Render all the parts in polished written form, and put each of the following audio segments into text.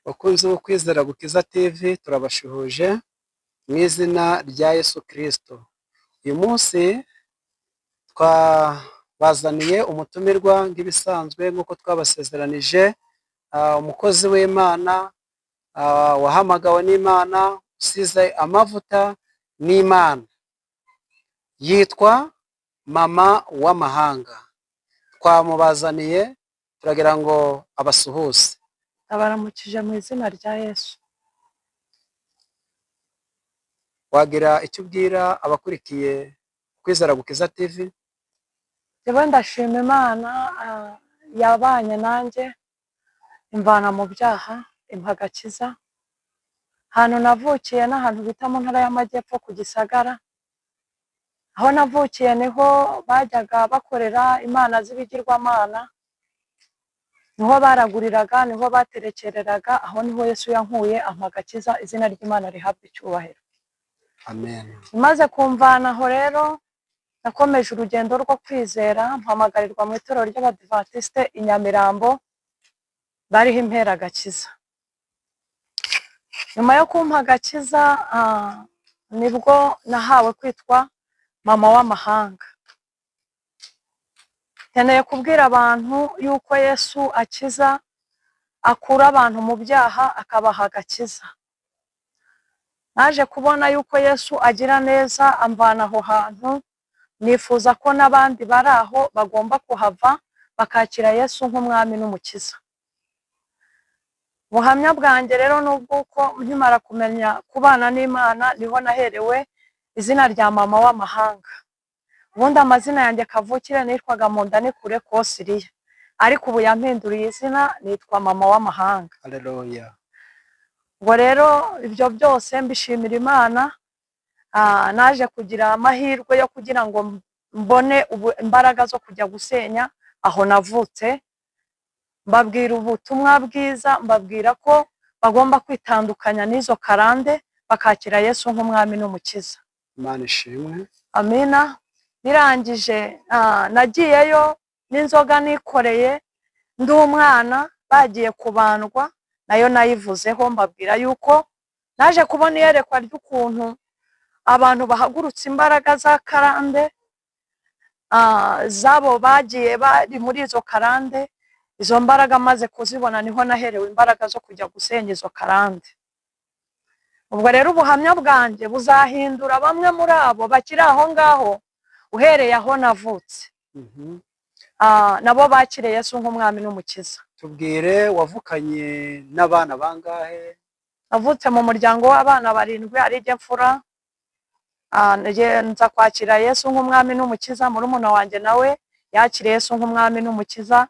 Bakunzi bo Kwizera Gukiza TV, turabashuhuje mu izina rya Yesu Kristo. Uyu munsi twabazaniye umutumirwa nk'ibisanzwe nk'uko twabasezeranije, umukozi w'Imana wahamagawe n'Imana, usize amavuta n'Imana, yitwa Mama w'Amahanga. Twamubazaniye, turagira ngo abasuhuze. Abaramukije mu izina rya Yesu. Wagira icyo ubwira abakurikiye Kwizera Gukiza TV? Njyewe ndashima Imana yabanye nanjye, imvana mu byaha, impa agakiza. Ahantu navukiye n'ahantu bita mu Ntara y'Amajyepfo ku Gisagara. Aho navukiye niho bajyaga bakorera imana z'ibigirwamana, niho baraguriraga, niho baterekereraga, aho niho Yesu yankuye ampa agakiza, izina ry'Imana rihabwa icyubahiro. Amen. Imaze kumvana aho rero, nakomeje urugendo rwo kwizera, mpamagarirwa mu itorero ry'Abadivantisite i Nyamirambo, bariho impera agakiza. Nyuma yo kumpa agakiza, nibwo nahawe kwitwa Mama w'Amahanga. Nkeneye kubwira abantu yuko Yesu akiza, akura abantu mu byaha akabaha agakiza. Naje kubona yuko Yesu agira neza, amvana aho hantu, nifuza ko n'abandi bari aho bagomba kuhava bakakira Yesu nk'umwami n'umukiza. Ubuhamya bwanjye rero ni ubw'uko nkimara kumenya kubana n'Imana niho naherewe izina rya Mama w'Amahanga. Ubundi amazina yanjye kavukire nitwaga Mundanikure Kosiriya, ariko ubu yampinduriye izina, nitwa Mama w'Amahanga. Haleluya. Ubwo rero ibyo byose mbishimira Imana. Naje kugira amahirwe yo kugira ngo mbone imbaraga zo kujya gusenya aho navutse, mbabwira ubutumwa bwiza, mbabwira ko bagomba kwitandukanya n'izo karande bakakira Yesu nk'umwami n'umukiza. Imana ishimwe. Amina. Birangije, nagiyeyo n'inzoga nikoreye ndi umwana bagiye kubandwa, nayo nayivuzeho, mbabwira yuko naje kubona iyerekwa ry'ukuntu abantu bahagurutse imbaraga za karande, zabo bagiye bari muri izo karande. Izo mbaraga maze kuzibona niho naherewe imbaraga zo kujya gusenya izo karande. Ubwo rero ubuhamya bwanjye buzahindura bamwe muri abo bakiri aho ngaho, uhereye aho navutse, nabo bakiriye Yesu nk'umwami n'umukiza. Tubwire, wavukanye n'abana bangahe? Navutse mu muryango w'abana barindwi, ari jye mfura. Nza kwakira Yesu nk'umwami n'umukiza. Murumuna wanjye nawe yakiriye Yesu nk'umwami n'umukiza,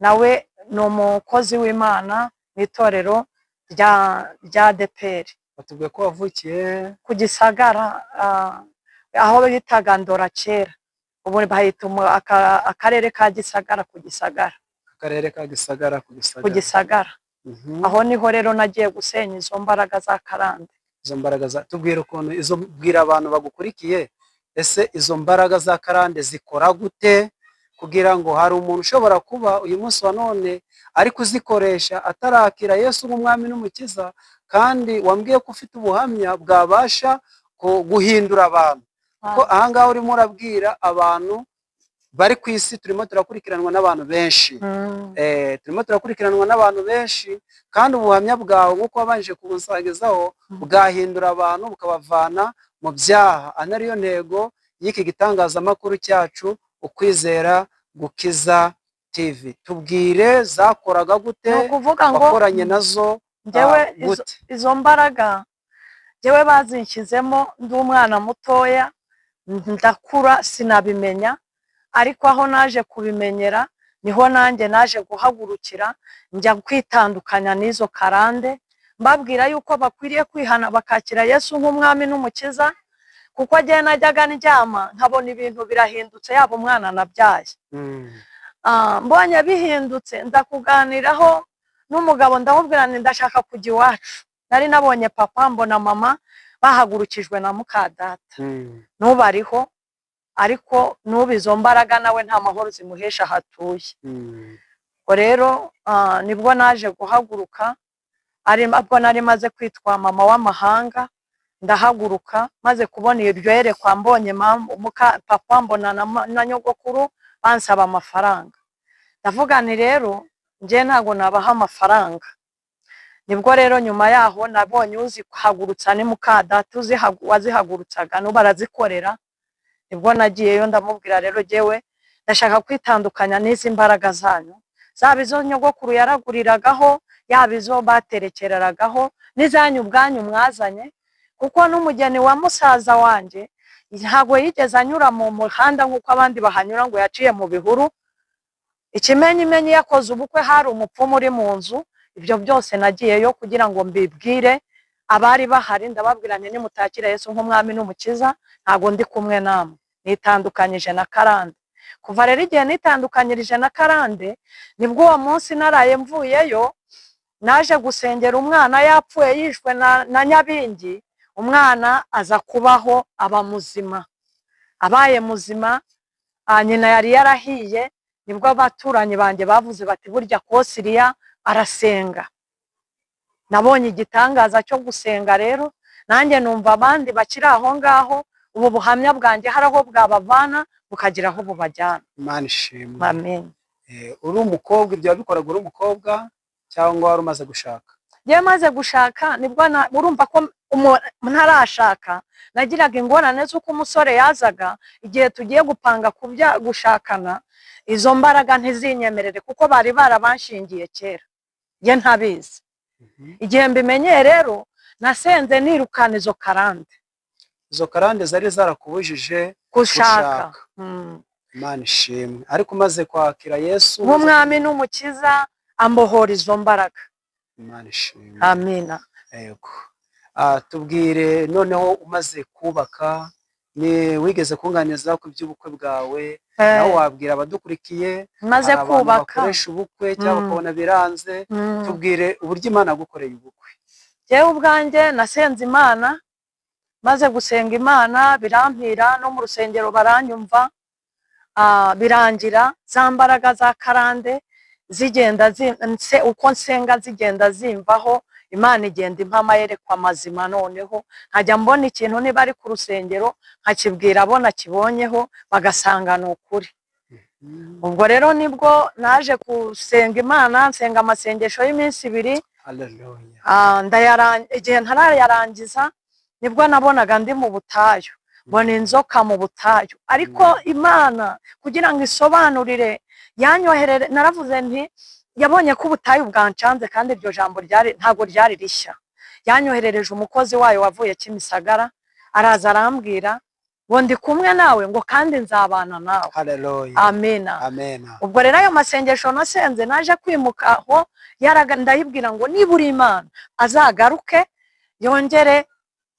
nawe ni umukozi w'Imana mu itorero rya ADEPR. Batubwiye ko wavukiye ku Gisagara, aho bitaga Ndora kera, ubu bahita akarere ka Gisagara, ku Gisagara. Akarere ka Gisagara ku Ku Gisagara. Gisagara. Aho niho rero nagiye gusenya izo mbaraga za karande. Izo mbaraga za, tubwire ukuntu izo, bwira abantu bagukurikiye, ese izo mbaraga za karande zikora gute, kugira ngo hari umuntu ushobora kuba uyu munsi wa none ari kuzikoresha atarakira Yesu nk'umwami n'umukiza, kandi wambwiye ko ufite ubuhamya bwabasha guhindura abantu, kuko ahangaha urimo urabwira abantu bari ku isi, turimo turakurikiranwa n'abantu benshi. Turimo turakurikiranwa n'abantu benshi, kandi ubuhamya bwawe nk'uko wabanje kubunsangizaho bwahindura abantu bukabavana mu byaha, anariyo ntego y'iki gitangazamakuru cyacu, Ukwizera Gukiza TV. Tubwire, zakoraga gute? Ni ukuvuga ngo Wakoranye nazo njyewe gute? Izo mbaraga njyewe bazinshyizemo ndi umwana mutoya, ndakura sinabimenya, ariko aho naje kubimenyera niho nanjye naje guhagurukira njya kwitandukanya n'izo karande, mbabwira yuko bakwiriye kwihana bakakira Yesu nk'umwami n'umukiza, kuko njyewe najyaga ndyama nkabona ibintu birahindutse, yaba umwana nabyaye. Mbonye bihindutse, ndakuganiraho n'umugabo, ndamubwira nti ndashaka kujya iwacu. Nari nabonye papa, mbona mama bahagurukijwe na mukadata. N'ubu ariho, ariko n'ubu izo mbaraga nawe nta mahoro zimuhesha aho atuye. Ubwo rero nibwo naje guhaguruka. Ari bwo nari maze kwitwa mama w'amahanga. Ndahaguruka maze kubona iryo yerekwa, mbonye papa, mbona na nyogokuru bansaba amafaranga. Ndavuga nti rero njye ntabwo nabaha amafaranga. Nibwo rero nyuma yaho nabonye uzihagurutsa ni mukadata wazihagurutsaga, n'ubu arazikorera. Nibwo nagiyeyo ndamubwira, rero jyewe ndashaka kwitandukanya n'izi mbaraga zanyu, zaba izo nyogokuru yaraguriragaho, yaba izo baterekereragaho, n'izanyu ubwanyu mwazanye, kuko n'umugeni wa musaza wanjye ntabwo yigeze anyura mu muhanda nk'uko abandi bahanyura, ngo yaciye mu bihuru. Ikimenyimenyi yakoze ubukwe hari umupfumu uri mu nzu. Ibyo byose nagiyeyo kugira ngo mbibwire abari bahari, ndababwira nti nimutakira Yesu nk'umwami n'umukiza, ntabwo ndi kumwe namwe, nitandukanyije na karande. Kuva rero igihe nitandukanyirije na karande, nibwo uwo munsi naraye mvuyeyo, naje gusengera umwana yapfuye yishwe na nyabingi. Umwana aza kubaho, aba muzima. Abaye muzima, nyina yari yarahiye. Nibwo abaturanyi banjye bavuze bati burya Kosiriya arasenga. Nabonye igitangaza cyo gusenga. Rero nanjye numva abandi bakiri aho ngaho, ubu buhamya bwanjye hari aho bwabavana bukagira aho bubajyana. Imana ishimwe. Amen. Uri umukobwa, ibyo wabikoraga uri umukobwa cyangwa wari umaze gushaka? Njyewe maze gushaka. Nibwo urumva ko ntarashaka nagiraga ingorane z'uko umusore yazaga igihe tugiye gupanga kubya gushakana, izo mbaraga ntizinyemerere, kuko bari barabanshingiye kera njye ntabizi. Igihe mbimenyeye rero, nasenze nirukana izo karande. Izo karande zari zarakubujije gushaka. Gushaka. Imana ishimwe. Ariko umaze kwakira Yesu nk'umwami n'umukiza, ambohora izo mbaraga. Imana ishimwe. Amina. Yego. Tubwire noneho, umaze kubaka, ni wigeze kunganiza ku by'ubukwe bwawe, nawe wabwira abadukurikiye. Maze Hari abantu kubaka. bakoresha ubukwe cyangwa bakabona biranze. Tubwire uburyo Imana yagukoreye ubukwe. Jyewe ubwanjye nasenze Imana, maze gusenga Imana birampira, no mu rusengero baranyumva. Birangira za mbaraga za karande zigenda uko nsenga zigenda zimvaho. Imana igenda impa amayerekwa mazima, noneho nkajya mbona ikintu niba ari ku rusengero, nkakibwira abo nakibonyeho, bagasanga ni ukuri. Ubwo rero nibwo naje gusenga Imana, nsenga amasengesho y'iminsi 2. Haleluya. Igihe ntarayarangiza nibwo nabonaga ndi mu butayu, mbona inzoka mu butayu. Ariko Imana kugira ngo isobanurire yanyoherere, naravuze nti yabonye ko ubutayu bwancanze, kandi iryo jambo ryari ntabwo ryari rishya. Yanyoherereje umukozi wayo wavuye Kimisagara, araza arambwira ngo ndi kumwe nawe, ngo kandi nzabana nawe. Haleluya. Amina. Amena. Ubwo rero ayo masengesho nasenze, naje kwimuka aho ndayibwira ngo niba uri Imana azagaruke yongere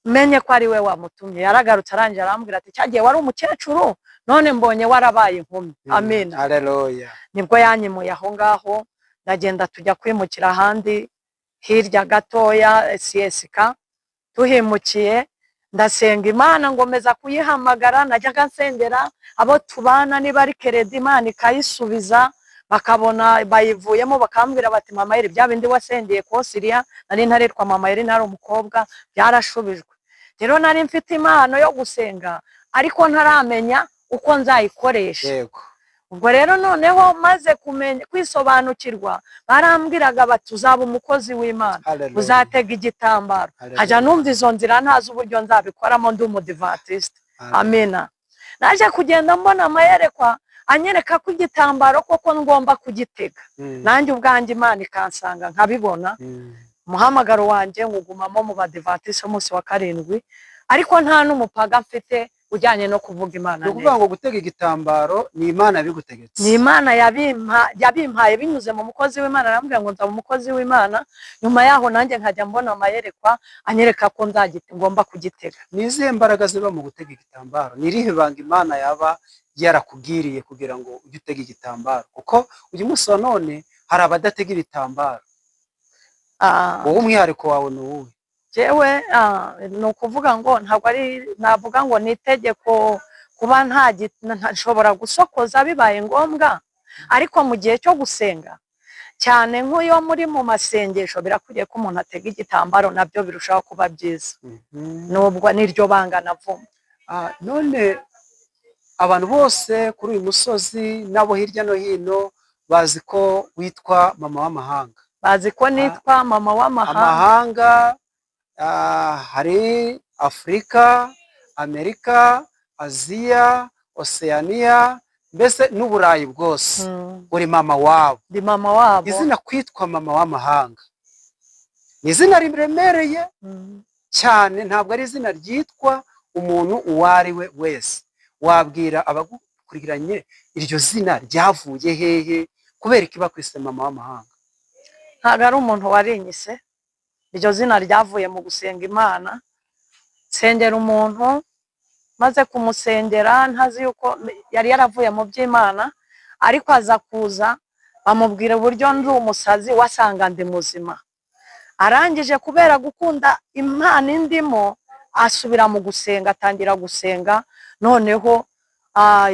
menye ko ari we wamutumye. Yaragarutse, arangije arambwira ati cyagiye wari umukecuru, none mbonye warabaye inkumi. Amina. Haleluya. Nibwo yanyimuye aho ngaho, ndagenda tujya kwimukira ahandi hirya gatoya CSK. Tuhimukiye ndasenga Imana, ngomeza kuyihamagara. Najyaga nsengera abo tubana, niba ari keredi Imana ikayisubiza, bakabona bayivuyemo, bakambwira bati mama Eri, bya bindi wasengeye Kosiriya, nari ntaritwa mama Eri, nari umukobwa, byarashubijwe. Rero nari mfite impano yo gusenga, ariko ntaramenya uko nzayikoresha. Ubwo rero noneho maze kumenya kwisobanukirwa, barambwiraga bati uzaba umukozi w'Imana, Haleluya. uzatega igitambaro. Haleluya. Nkajya numva izo nzira ntazi uburyo nzabikoramo, ndi umudivantisite. Haleluya. Amina. Naje kugenda mbona amayerekwa anyereka ko igitambaro koko ngomba kugitega, nanjye ubwanjye Imana ikansanga nkabibona. Umuhamagaro wanjye nkugumamo mu badivantisite umunsi wa karindwi, ariko nta n'umupaga mfite ujyanye no kuvuga Imana Ni ukuvuga neza. ngo gutega igitambaro ni Imana yabigutegetse. Ni Imana yabimpaye binyuze mu mukozi w'Imana. Arambwira ngo nzaba umukozi w'Imana. Nyuma yaho nanjye nkajya mbona amayerekwa anyereka ko ngomba kugitega. Ni izihe mbaraga ziba mu gutega igitambaro? Ni irihe banga Imana yaba yarakubwiriye kugira ngo ujye utega igitambaro? Kuko uyu munsi wa none hari abadatega ibitambaro. Wowe umwihariko wawe ni uwuhe? Jewe ni ukuvuga ngo ntabwo ari navuga ngo ni itegeko kuba nshobora gusokoza bibaye ngombwa, ariko mu gihe cyo gusenga Cyane nk'iyo muri mu masengesho birakwiriye ko umuntu atega igitambaro, nabyo birushaho kuba byiza. Nubwo niryo banga navumbuye. None abantu bose kuri uyu musozi n'abo hirya no hino bazi ko witwa mama w'amahanga. Bazi ko nitwa mama w'amahanga. Amahanga, hari Afurika, Amerika, Aziya, Oseyaniya, mbese n'Uburayi bwose. Uri mama wabo. Ndi mama wabo. Izina kwitwa mama w'amahanga ni izina riremereye cyane, ntabwo ari izina ryitwa umuntu uwo ari we wese. Wabwira abagukurikiranye iryo zina ryavuye hehe, kubera iki bakwise mama w'amahanga? Ntabwo ari umuntu warinyise. Iryo zina ryavuye mu gusenga Imana. Nsengera umuntu, maze kumusengera ntazi yuko yari yaravuye mu by'Imana, ariko aza kuza bamubwira uburyo ndi umusazi, wasanga ndi muzima. Arangije kubera gukunda Imana indimo, asubira mu gusenga, atangira gusenga. Noneho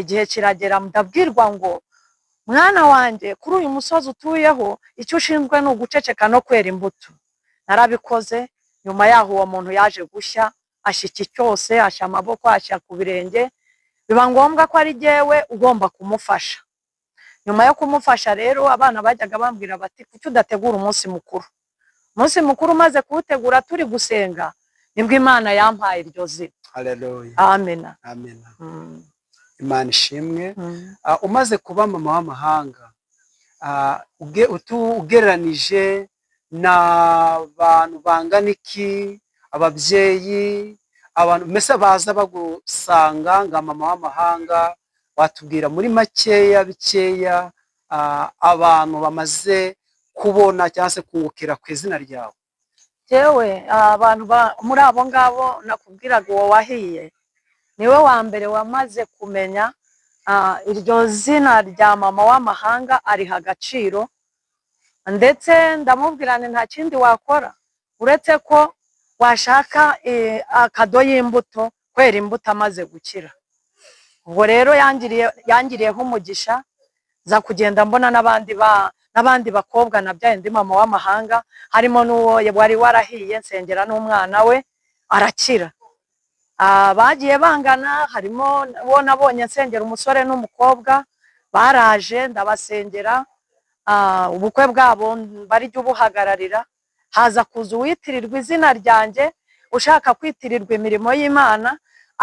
igihe kiragera ndabwirwa ngo: "Mwana wanjye, kuri uyu musozi utuyeho icyo ushinzwe ni uguceceka no kwera imbuto." Narabikoze. Nyuma yaho uwo muntu yaje gushya, ashya iki cyose, ashya amaboko, ashya ku birenge, biba ngombwa ko ari jyewe ugomba kumufasha. Nyuma yo kumufasha rero, abana bajyaga bambwira bati: "Kuki udategura umunsi mukuru?" Umunsi mukuru umaze kuwutegura turi gusenga, nibwo Imana yampaye iryo zina. Haleluya! Amena. Amena. Imana ishimwe. Umaze kuba mama w'amahanga, ugereranije n'abantu bangana iki, ababyeyi, abantu mbese baza bagusanga nga mama w'amahanga, watubwira muri makeya bikeya, abantu bamaze kubona cyangwa se kungukira ku izina ryawe? Yewe, abantu muri abo ngabo nakubwiraga, uwo wahiye niwe wa mbere wamaze kumenya iryo zina rya mama w'amahanga, ariha agaciro. Ndetse ndamubwira nti: "Nta kindi wakora uretse ko washaka akado y'imbuto, kwera imbuto." Amaze gukira, ubwo rero yangiriyeho umugisha, nza kugenda mbona n'abandi bakobwa nabyaye ndi mama w'amahanga, harimo n'uwo wari warahiye, nsengera n'umwana we arakira. Bagiye bangana, harimo uwo nabonye nsengera umusore n'umukobwa, baraje ndabasengera, ubukwe bwabo barijya ubuhagararira. Haza kuza uwitirirwa izina ryanjye, ushaka kwitirirwa imirimo y'Imana,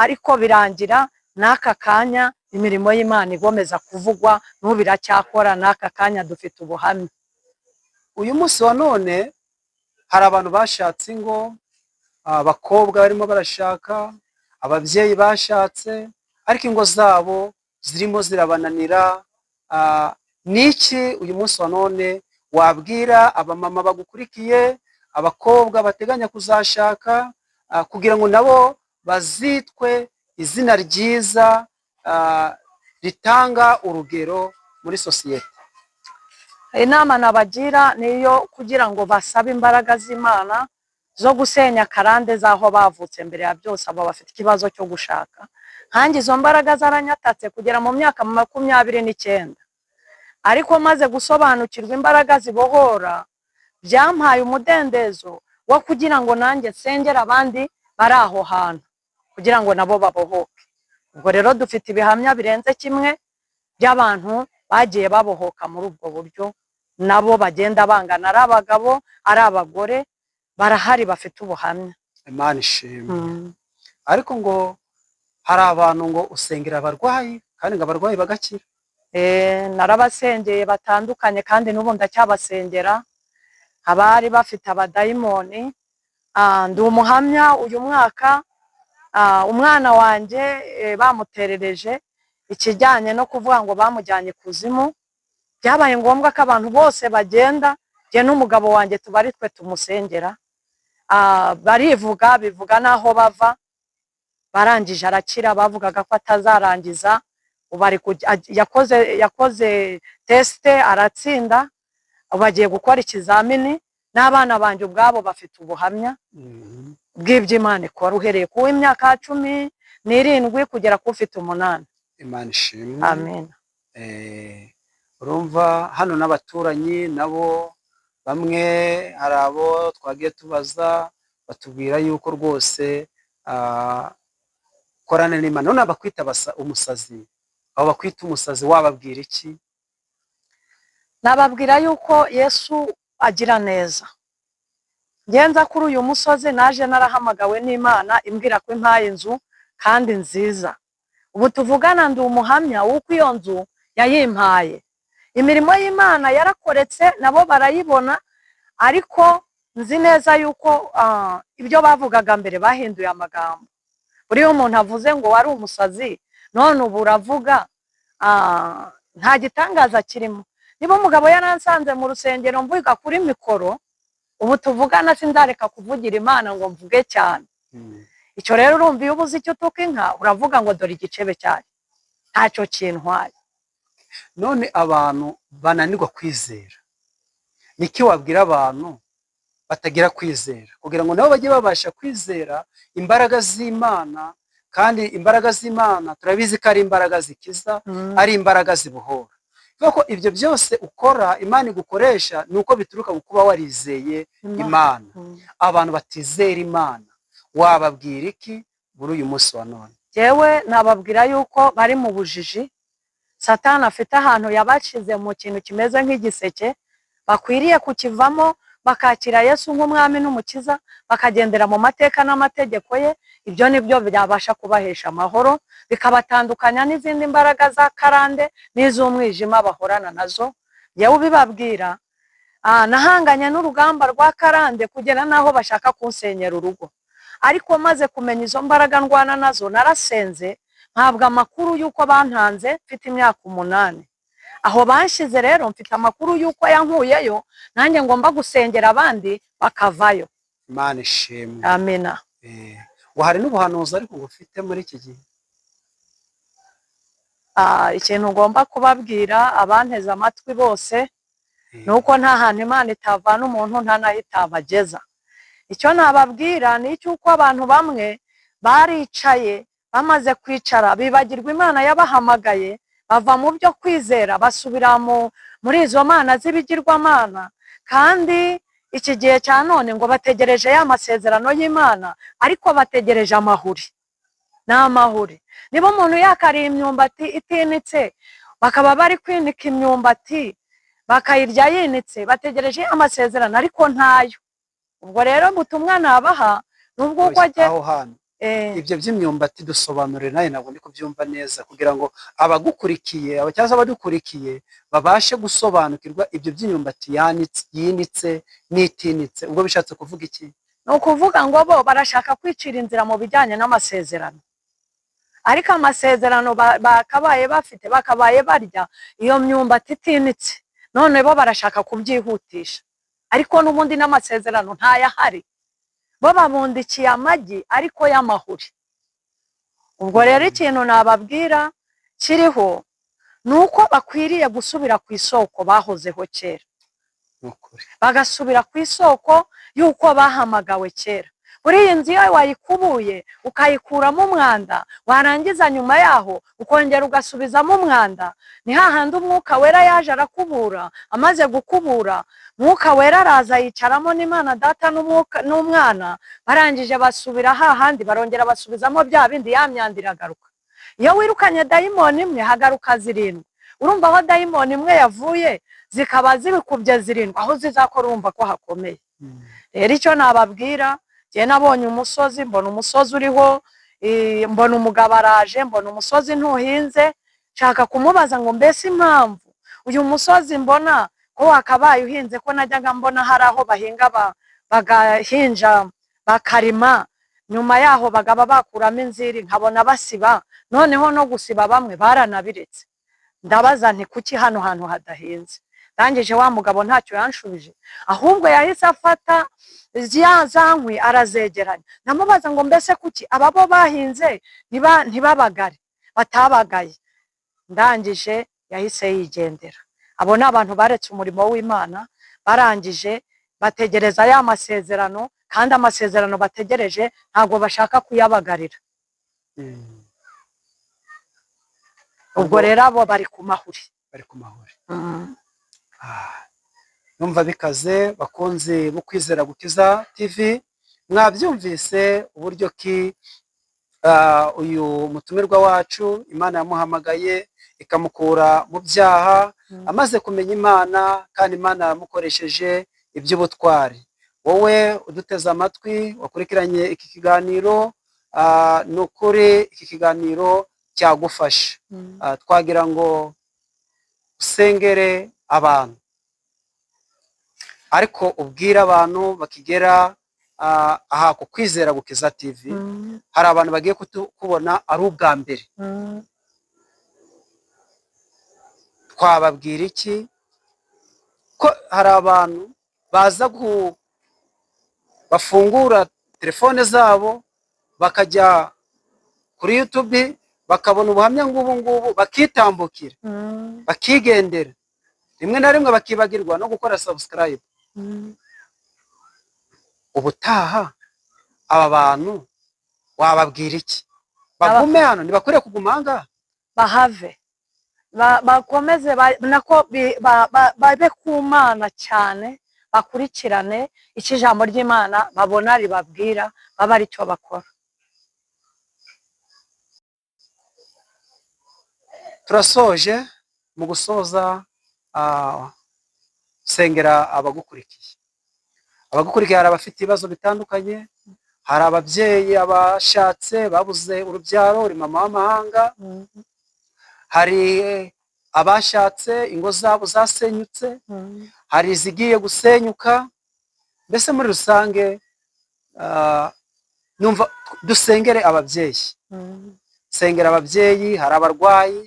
ariko birangira n'aka kanya imirimo y'Imana igomeza kuvugwa, n'ubu iracyakora, n'aka kanya dufite ubuhamya. Uyu munsi wa none hari abantu bashatse ingo, abakobwa barimo barashaka, ababyeyi bashatse, ariko ingo zabo zirimo zirabananira. Ni iki uyu munsi wa none wabwira abamama bagukurikiye, abakobwa bateganya kuzashaka, kugira ngo nabo bazitwe izina ryiza, ritanga urugero muri sosiyete? Inama nabagira niyo kugira ngo basabe imbaraga z'Imana zo gusenya karande z'aho bavutse mbere ya byose, abo bafite ikibazo cyo gushaka. Nkanjye izo mbaraga zaranyatatse kugera mu myaka 29, ariko maze gusobanukirwa imbaraga zibohora, byampaye umudendezo wo kugira ngo nanjye nsengere abandi bari aho hantu kugira ngo nabo babohoke. Ubwo rero dufite ibihamya birenze kimwe by'abantu bagiye babohoka muri ubwo buryo, nabo bagenda bangana, ari abagabo ari abagore, barahari bafite ubuhamya. Imana ishimwe. Ariko ngo hari abantu ngo usengera abarwayi kandi ngo abarwayi bagakira. Narabasengeye batandukanye, kandi n'ubu ndacyabasengera, abari bafite abadayimoni. Ndi umuhamya, uyu mwaka umwana wanjye bamuterereje ikijyanye no kuvuga ngo bamujyanye ikuzimu. Byabaye ngombwa ko abantu bose bagenda, njye n'umugabo wanjye tuba ari twe tumusengera. Barivuga bivuga n'aho bava, barangije arakira. Bavugaga ko atazarangiza, ubu yakoze test aratsinda, ubu agiye gukora ikizamini. N'abana banjye ubwabo bafite ubuhamya bw'ibyo Imana ikora, uhereye ku w'imyaka 17 kugera ku ufite 8. Imana ishimwe. Amen. Urumva hano n'abaturanyi nabo bamwe hari abo twagiye tubaza batubwira yuko rwose korana n'Imana. None abakwita umusazi, abo bakwita umusazi wababwira iki? Nababwira yuko Yesu agira neza. Ngenza kuri uyu musozi naje narahamagawe n'Imana imbwira ko impaye inzu kandi nziza. Ubu tuvugana ndi umuhamya w'uko iyo nzu yayimpaye. Imirimo y'Imana yarakoretse nabo barayibona, ariko nzi neza yuko ibyo bavugaga mbere bahinduye amagambo. Buriya umuntu avuze ngo wari umusazi none ubu uravuga, nta gitangaza kirimo. Niba umugabo yaransanze mu rusengero mvuga kuri mikoro, ubu tuvugana sinzareka kuvugira Imana ngo mvuge cyane. Icyo rero urumva iyo ubuze icyo utuka inka uravuga ngo dore igicebe cyayo, ntacyo kintwaye. None abantu bananirwa kwizera, niki wabwira abantu batagira kwizera kugira ngo nabo bajye babasha kwizera imbaraga z'Imana? Kandi imbaraga z'Imana turabizi ko ari imbaraga zikiza, ari imbaraga zibohora. Kuko ibyo byose ukora Imana igukoresha ni uko bituruka ku kuba warizeye Imana. Abantu batizera Imana wababwira iki muri uyu munsi wa none? Yewe nababwira yuko bari mu bujiji. Satani afite ahantu yabashize mu kintu kimeze nk'igiseke, bakwiriye kukivamo bakakira Yesu nk'umwami n'umukiza, bakagendera mu mateka n'amategeko ye. Ibyo nibyo byabasha kubahesha amahoro, bikabatandukanya n'izindi mbaraga za karande n'iz'umwijima bahorana nazo. Yewe ubibabwira, nahanganye n'urugamba rwa karande kugera n'aho bashaka kunsenyera urugo. Ariko maze kumenya izo mbaraga ndwana nazo, narasenze ntabwo amakuru y'uko bantanze mfite imyaka 8. Aho banshyize rero mfite amakuru y'uko yankuyeyo, nanjye ngomba gusengera abandi bakavayo. Imana ishimwe. Amina. Ngo hari n'ubuhanuzi ariko bufite muri iki gihe? Ikintu ngomba kubabwira abanteze amatwi bose ni uko nta hantu Imana itavana umuntu, nta n'aho itabageza. Icyo nababwira ni icy'uko abantu bamwe baricaye, bamaze kwicara bibagirwa Imana yabahamagaye, bava mu byo kwizera basubira muri izo mana z'ibigirwamana. Kandi iki gihe cya none ngo bategereje ya masezerano y'Imana, ariko bategereje amahuri. Ni amahuri. Niba umuntu yakariye imyumbati itinitse, bakaba bari kwinika imyumbati bakayirya yinitse, bategereje amasezerano ariko ntayo. Ubwo rero ubutumwa nabaha nubwo uko aho hantu ibyo by'imyumbati dusobanurire, nawe ntabwo ndi kubyumva neza, kugira ngo abagukurikiye cyangwa abadukurikiye babashe gusobanukirwa ibyo by'imyumbati yinitse n'itinitse. Ubwo bishatse kuvuga iki? Ni ukuvuga ngo bo barashaka kwicira inzira mu bijyanye n'amasezerano, ariko amasezerano bakabaye bafite, bakabaye barya iyo myumbati itinitse, none bo barashaka kubyihutisha, ariko n'ubundi n'amasezerano ntayahari. Bo babundikiye amagi ariko y'amahuri. Ubwo rero ikintu nababwira kiriho ni uko bakwiriye gusubira ku isoko bahozeho kera, bagasubira ku isoko y'uko bahamagawe kera. Buri iyi nzu iyo wayikubuye ukayikuramo umwanda, warangiza nyuma yaho ukongera ugasubizamo umwanda, ni hahandi umwuka wera yaje arakubura. Amaze gukubura, mwuka wera araza yicaramo n'Imana Data n'umwana, barangije basubira hahandi, barongera basubizamo bya bindi, ya myanda iragaruka. Iyo wirukanye dayimoni imwe hagaruka 7. Urumva aho dayimoni imwe yavuye zikaba zibikubye 7, aho zizakora urumva ko hakomeye. Rero icyo nababwira, njye nabonye umusozi, mbona umusozi uriho, mbona umugabo araje, mbona umusozi ntuhinze, nshaka kumubaza ngo mbese impamvu uyu musozi mbona ko wakabaye uhinze, ko najyaga mbona hari aho bahinga bagahinja bakarima, nyuma yaho bagaba bakuramo inziri, nkabona basiba, noneho no gusiba bamwe baranabiretse. Ndabaza nti kuki hano hantu hadahinze? Ndangije wa mugabo ntacyo yanshubije, ahubwo yahise afata za nkwi arazegeranya. Ndamubaza ngo mbese kuki aba bo bahinze ntibabagare, batabagaye? Ndangije yahise yigendera. Abo ni abantu baretse umurimo w'Imana, barangije bategereza ya masezerano, kandi amasezerano bategereje ntabwo bashaka kuyabagarira. Ubwo rero abo bari ku mahuri. Bari ku mahuri. Numva bikaze, bakunzi bo Kwizera Gukiza TV, mwabyumvise uburyo ki uyu mutumirwa wacu Imana yamuhamagaye ikamukura mu byaha, amaze kumenya Imana, kandi Imana yamukoresheje iby'ubutwari. Wowe uduteze amatwi wakurikiranye iki kiganiro, ni ukuri iki kiganiro cyagufasha. Twagira ngo usengere abantu, ariko ubwire abantu bakigera aha ku Kwizera Gukiza TV. Hari abantu bagiye kubona ari ubwa mbere. Twababwira iki? Ko hari abantu baza bafungura telefone zabo bakajya kuri YouTube, bakabona ubuhamya ngubu ngubu, bakitambukira, bakigendera, rimwe na rimwe bakibagirwa no gukora subscribe. Ubutaha aba bantu wababwira iki? Bagume hano? Ntibakwiriye kuguma aha ngaha? Bahave, bakomeze nako babe ku Mana cyane, bakurikirane icyo ijambo ry'Imana babona ribabwira, babe aricyo bakora. Turasoje. Mu gusoza, sengera abagukurikiye. Abagukurikiye, hari abafite ibibazo bitandukanye, hari ababyeyi abashatse babuze urubyaro, uri mama w'amahanga, hari abashatse ingo zabo zasenyutse, hari izigiye gusenyuka. Mbese muri rusange, numva dusengere ababyeyi. Sengera ababyeyi, hari abarwayi,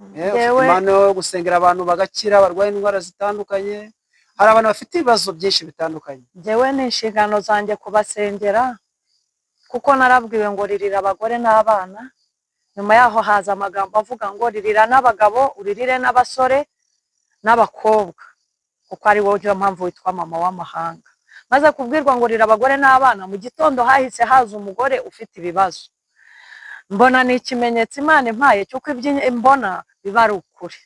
ufite impano yo gusengera abantu bagakira, barwaye indwara zitandukanye, hari abantu bafite ibibazo byinshi bitandukanye. Njyewe ni inshingano zanjye kubasengera, kuko narabwiwe ngo ririra abagore n'abana. Nyuma yaho haza amagambo avuga ngo ririra n'abagabo, uririre n'abasore n'abakobwa, kuko ari wowe niyo mpamvu witwa mama w'amahanga. Maze kubwirwa ngo rira abagore n'abana, mu gitondo hahise haza umugore ufite ibibazo. Mbona ni ikimenyetso Imana impaye cy'uko ibyo mbona biba ari ukuri.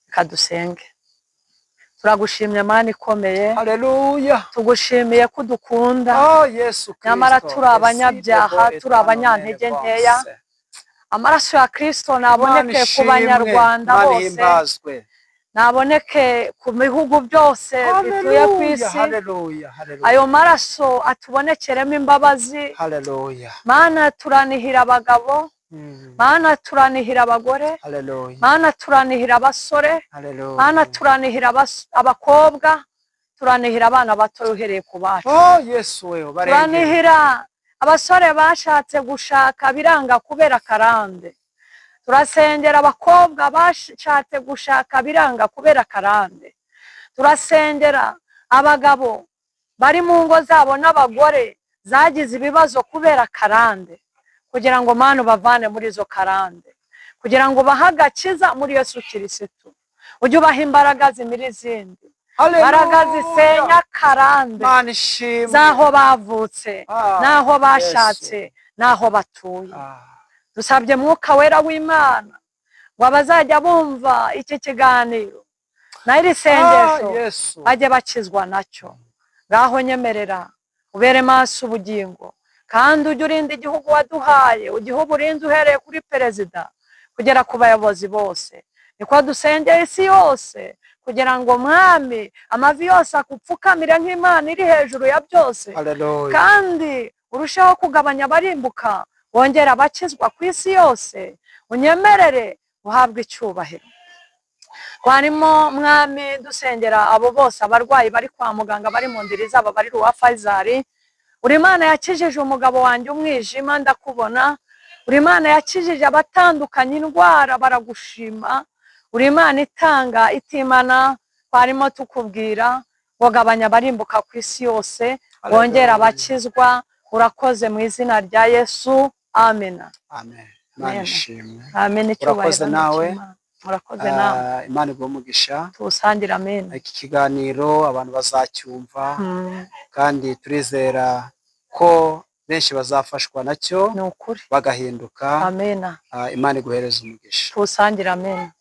Reka dusenge. Turagushimye Mana ikomeye. Haleluya. Tugushimiye ko udukunda. Oh Yesu Kristo. Nyamara turi abanyabyaha, turi abanyantege nkeya. Amaraso ya Kristo naboneke ku Banyarwanda Imana bose, ihimbazwe. naboneke ku bihugu byose bituye ku Haleluya, isi. haleluya, haleluya. Ayo maraso atubonekeremo imbabazi. Haleluya. Mana, turanihira abagabo. Mana, turanihira abagore. Haleluya. Mana, turanihira abasore. Haleluya. Mana, turanihira abakobwa, turanihira abana bato uhereye ku bacu. Oh Yesu we, barengere. Turanihira abasore bashatse gushaka biranga kubera karande. Turasengera abakobwa bashatse gushaka biranga kubera karande. Turasengera abagabo bari mu ngo zabo n'abagore zagize ibibazo kubera karande, kugira ngo Mana ubavane muri izo karande, kugira ngo ubahe agakiza muri Yesu Kirisitu. Ujye ubaha imbaraga zimira izindi, imbaraga zisenya karande Imana ishimwe. z'aho bavutse, n'aho bashatse, Yesu. n'aho batuye. Dusabye Mwuka Wera w'Imana ngo abazajya bumva iki kiganiro n'iri sengesho Yesu. bajye bakizwa nacyo. Ngaho nyemerera ubere maso ubugingo, kandi ujye urinda igihugu waduhaye, ugihe uburinzi uhereye kuri perezida kugera ku bayobozi bose. Niko dusengera isi yose, kugira ngo Mwami amavi yose akupfukamire nk'Imana iri hejuru ya byose. Haleluya. Kandi urusheho kugabanya abarimbuka, wongera abakizwa ku isi yose, unyemerere uhabwe icyubahiro. Twarimo Mwami dusengera abo bose, abarwayi bari kwa muganga, bari mu ndiri zabo, bari ruwa Faisal. Uri Imana yakijije umugabo wanjye umwijima, ndakubona. Uri Imana yakijije abatandukanye indwara, baragushima. Uri Imana itanga itimana. Twarimo tukubwira ngo gabanya abarimbuka ku isi yose, wongera abakizwa. Urakoze mu izina rya Yesu, amena. Amen. Imana Amen. ishimwe. Amen. Icyubahiro Urakoze nawe. n'Imana. Murakoze nawe. Imana iguhe umugisha. Tuwusangire, amen. Iki kiganiro abantu bazacyumva, kandi turizera ko benshi bazafashwa nacyo Ni ukuri. bagahinduka. Amena. Imana iguhereze umugisha. Tuwusangire, amen.